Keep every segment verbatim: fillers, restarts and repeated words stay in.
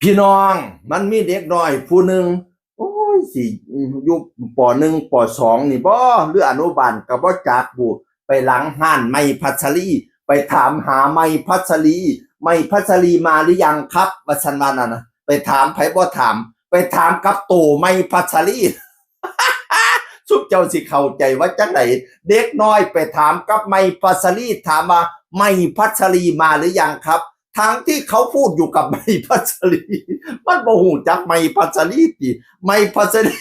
พี่น้อง มันมีเด็กน้อยผู้หนึ่ง โอ้ย สิอยู่ ป.หนึ่ง ป.สอง นี่บ่ หรืออนุบาลก็บ่จักบุ ไปหลังห้านไม้พัชรี ไปถามหาไม้พัชรี ไม้พัชรีมาหรือยังครับ ว่าซั่นว่านั่นน่ะ ไปถามไผบ่ถาม ไปถามกับโตไม้พัชรี ซุมเจ้าสิเข้าใจว่าจังได เด็กน้อยไปถามกับไม้พัชรี ถามว่า ไม้พัชรีมาหรือยังครับ ทั้งที่เขาพูดอยู่กับไม้พัชรี มันบ่ฮู้จักไม้พัชรีติ ไม้พัชรี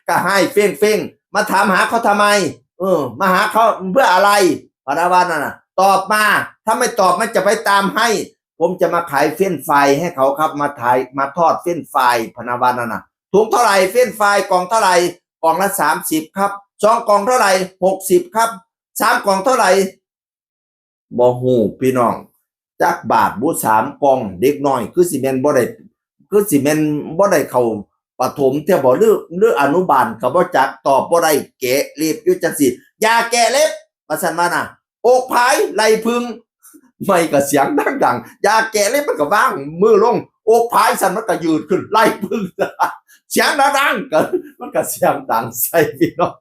ก็ฮ้ายเฟ้งๆ มาถามหาเขาทำไม เออ มาหาเขาเพื่ออะไร พะนะว่านั่นน่ะ ตอบมา ถ้าไม่ตอบมันจะไปตามให้ ผมจะมาขายเฟรนช์ฟรายให้เขาครับ มาขาย มาทอดเฟรนช์ฟราย พะนะว่านั่นน่ะ ถุงเท่าไหร่ เฟรนช์ฟรายกล่องเท่าไหร่ กล่องละสามสิบครับ สองกล่องเท่าไหร่ หกสิบครับ สามกล่องเท่าไหร่ บ่ฮู้พี่น้อง จักบาทบุ สามกล่อง เด็กน้อย คือสิแม่นบ่ได้ คือสิแม่นบ่ได้เข้าประถมแท้บ่ หรือ หรืออนุบาลก็บ่จัก ตอบบ่ได้ แกะเล็บอยู่จังซี่ อย่าแกะเล็บ ว่าซั่นว่าน่ะ อกผาย ไหล่ผึ่ง ไม้ก็เสียงดังๆ อย่าแกะเล็บ มันก็วางมือลง อกผายสั่น มันก็ยืดขึ้น ไหล่ผึ่ง เสียงดังๆ ก็ มันก็เสียงดังใส่พี่น้อง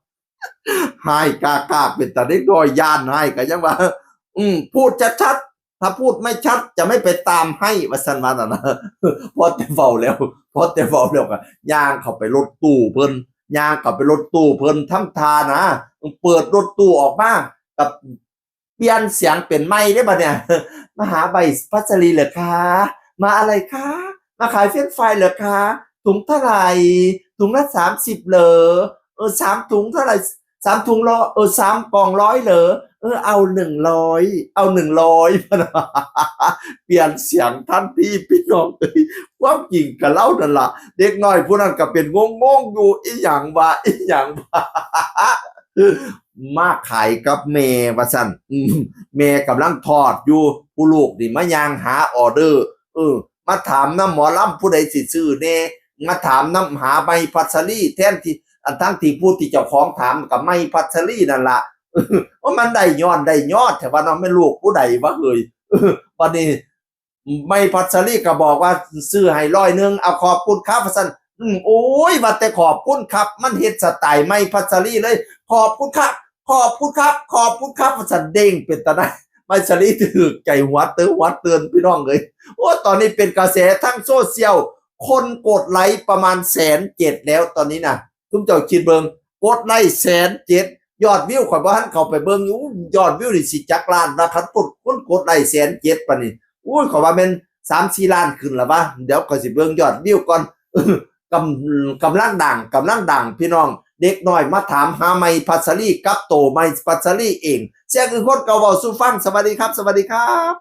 ฮ้ายกากๆ เป็นตาเด็กน้อยย้านฮ้ายก็ยังว่า อืม พูดชัดๆ ถ้าพูดไม่ชัดจะไม่ไปตามให้ ว่าซั่นว่านั่นน่ะ พอแต่เว้าแล้ว พอแต่เว้าแล้วก็ย่างเข้าไปรถตู้เพิ่น ย่างเข้าไปรถตู้เพิ่น ทำท่านะ เปิดรถตู้ออกมา ก็เปลี่ยนเสียงเป็นไม้เด้บัดเนี่ย มาหาไม้พัชรีเหรอคะ มาอะไรคะ มาขายเฟรนช์ฟรายเหรอคะ ถุงเท่าไหร่ ถุงละสามสิบเหรอ เออ สามถุงเท่าไหร่ สามถุงร้อย เออ สามกล่องร้อยเหรอ เออ เอาหนึ่งร้อย เอาหนึ่งร้อย เปลี่ยนเสียงทันทีพี่น้องเอ้ย ความจริงก็เล่านั่นล่ะ เด็กน้อยผู้นั้นก็เป็นงงๆ อยู่ อิหยังวะ อิหยังวะ มาขายกับแม่ว่าซั่น อืม แม่กำลังทอดอยู่ ผู้ลูกนี่มาย่างหาออเดอร์ เออ มาถามนำหมอลำผู้ใดสิซื้อแน่ มาถามนำหาไม้พัชรี แทนที่ อันทั้งที่ผู้ที่เจ้าของถามก็ไม้พัชรีนั่นล่ะ ว่ามันได้ย้อนได้ยอดแท้ว่าเนาะ แม่นลูกผู้ใดวะเฮ้ย เออ บัดนี้ ไม้พัชรีก็บอกว่าซื้อให้ร้อยหนึ่ง เอาขอบคุณครับว่าซั่น อืม โอ้ย ว่าแต่ขอบคุณครับ มันเฮ็ดสไตล์ไม้พัชรีเลย ขอบคุณครับ ขอบคุณครับ ขอบคุณครับ ว่าซั่น เด้งเป็นตาได้ ไม้พัชรีถืกใจหัวเตื้อหัวเตือนพี่น้องเอ้ย โอ้ ตอนนี้เป็นกระแสทั้งโซเชียล คนกดไลค์ประมาณแสนเจ็ดแล้วตอนนี้นะ ซุมเจ้าคิดเบิ่ง กดไลค์แสนเจ็ด ยอดวิวข้อยบ่ทันเข้าไปเบิ่งอยู่ ยอดวิวนี่สิจักล้านนะ คันคน คนกดไลค์แสนเจ็ดปานนี้ อุ้ย ข้อยว่าแม่นสามสี่ล้านขึ้นละวะ เดี๋ยวข้อยสิเบิ่งยอดวิวก่อน กำ กำลังดัง กำลังดังพี่น้อง เด็กน้อยมาถามหาไม้พัชรีกับโตไม้พัชรีเอง เสียงคือคนเก่าเว้าสู่ฟัง สวัสดีครับ สวัสดีครับ